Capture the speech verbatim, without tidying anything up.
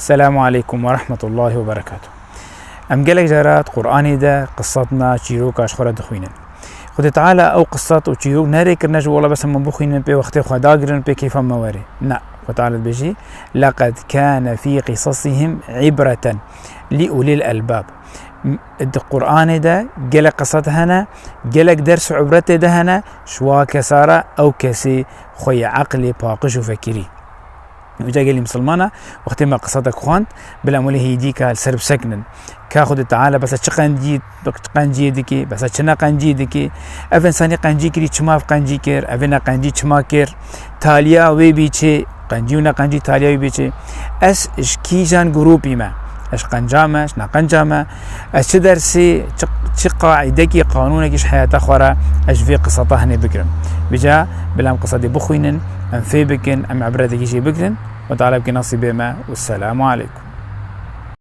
Selamu aleykum ve rahmetullahi ve berekatuh. Em gelek carat Qur'anê de qisatna çîroka ji xwe re dixwînin. Xwedê Teala ew qisat û çîrok nerê kirine ji wala bes em bixwînin pê wextê xwe dagirin pê keyfa me were. Na, Xwedê Teala dibêjî, "Leqed kâne fî qisasihim ibreten li ulil elbab." Di Qur'anê de gelek qisat hene, gelek ders û ibretê de hene, ji wa kesa re ew kesê xwe yê eqlê paqij û fekirî. Vêca gelî misilmana, wextê me qisatek xwend, bila em welê hêdî ka li ser bisekinin. Ka Xwedê Teala besa çi qencî, çi qenciyê dikê, besa çi neqenciyê dikê. Ev însanî qencî kirî, çima ev qencî kir, evê neqencî çima kir. Taliya wê bî çi, qencî û neqencî taliya wê bî çi. Ez ji kîjan grûpî me? Ez ji qenca me, ji neqenca me? Ez çi dersê, çi, çi qaîdekî, qanûnekî ji heyata xwe re ez ji vê qisata hinê bigirim? Vêca bila em qisetê bixwînin, em fê bikin, em ibretekî jê bigirin. Xwedê Teala bike nasîbê me. Wesselamu aleykum.